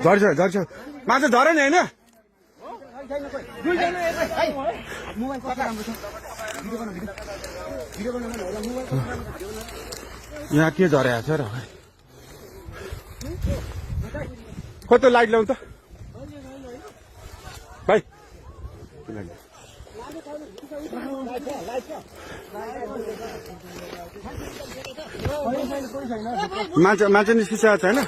झर्छ झर्छ माछा झरे नि होइन यहाँ के झरेको छ र खोइ त्यो लाइट ल्याउनु त भाइ मान्छे निस्किसकेको छैन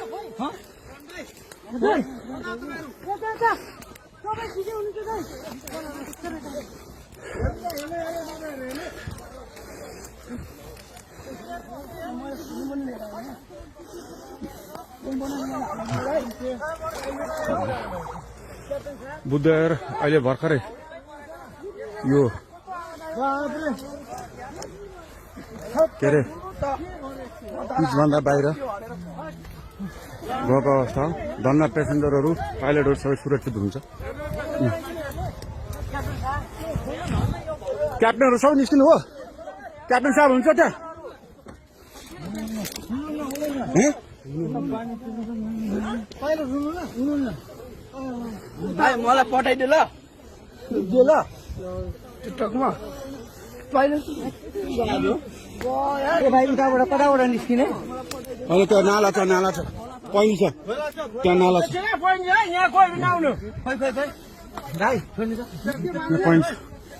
बुद्धर अहिले भर्खरै यो के अरे पिचभन्दा बाहिर गएको अवस्था हो धन्न पेसेन्जरहरू पाइलटहरू सबै सुरक्षित हुन्छ क्याप्टेनहरू सबै निस्किनु हो क्याप्टेन साहब हुन्छ त्यहाँ मलाई पठाइदियो ल टिकटकमा भाइ उताबाट कताबाट निस्किने अहिले त्यो नाला छ पैनी छ त्यहाँ नाला छ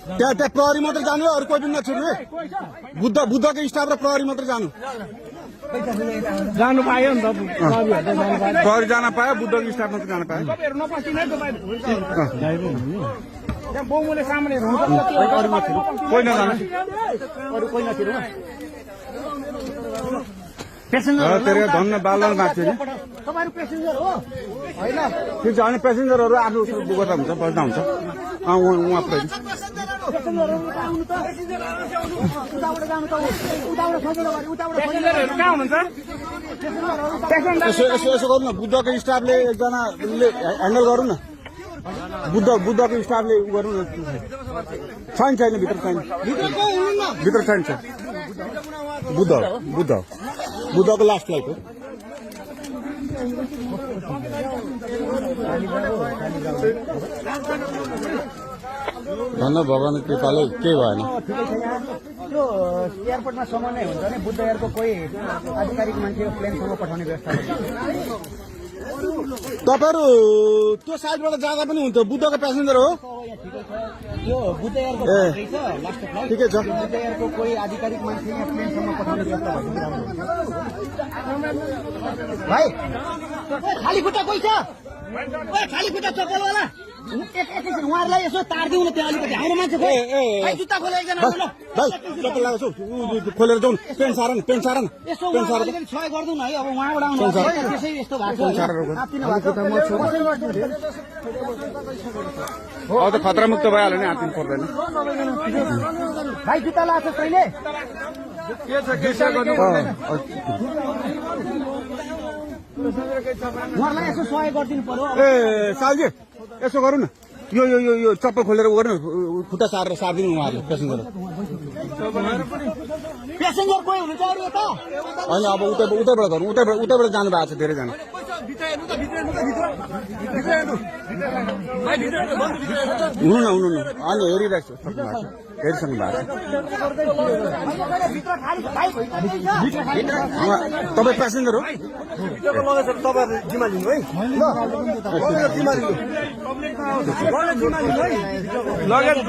त्यहाँ प्रहरी मात्रै जानु अरू कोही पनि नछुट्नु है बुद्धको स्टाफ र प्रहरी मात्रै जानु पायो नि त प्रहरी जान पायो बुद्धको स्टाफ मात्रै जान पायो कोही नजानु तेरो धन्न बालन माग्थ्यो नि ठिक छ अनि पेसेन्जरहरू आफ्नो गर्दा हुन्छ बस्दा हुन्छ उहाँ पुऱ्याइ यसो गरौँ न बुद्धको स्टाफले एकजनाले ह्यान्डल गरौँ न बुद्धको स्टाफले उ गरौँ न छैन भित्र छैन बुद्धको लास्ट फ्लाइट हो धन्न भगवान कृपाले केही भएन यो एयरपोर्टमा समन्वय हुन्छ भने बुद्ध एयरको कोही आधिकारिक मान्छे प्लेनसम्म पठाउने व्यवस्था तपाईँहरू त्यो साइडबाट जाँदा पनि हुन्छ बुद्धको प्यासेन्जर हो यो बुद्ध एयरको ठिकै छ बुद्ध एयरको कोही आधिकारिक मान्छे यहाँ प्लेनसम्म पठाउने व्यवस्था भाइ खाली खुट्टा कोही छ खाली खुट्टा चप्पलवाला उहाँहरूलाई यसो तारिदिउँ न त्यहाँ अलिकति हाम्रो मान्छे जुत्ता खोले एकजना चप्पल लगाएको खोलेर जाउँ पेन्ट सार न यसो अलिकति सहयोग गरिदिउँ न है अब उहाँबाट आउनु त्यसै यस्तो भएको त खतरा मुक्त भइहाल्यो नि आत्तिनु पर्दैन भाइ जुत्ता लगाएको छ कहिले उहाँहरूलाई यसो सहयोग गरिदिनु पर्यो ए सालजी यसो गरौँ न यो यो यो यो चप्पल खोलेर उ गर्नु खुट्टा सारिदिनु उहाँहरूले पेसेन्जर कोही हुनुहुन्छ अरू यता होइन अब उतैबाट गरौँ उतैबाट जानु भएको छ धेरैजना हुनु न अनि हेरिरहेको छु हेरिसक्नु भएको तपाईँ प्यासेन्जर हो तपाईँहरूले जिम्मा लिनु है लगेज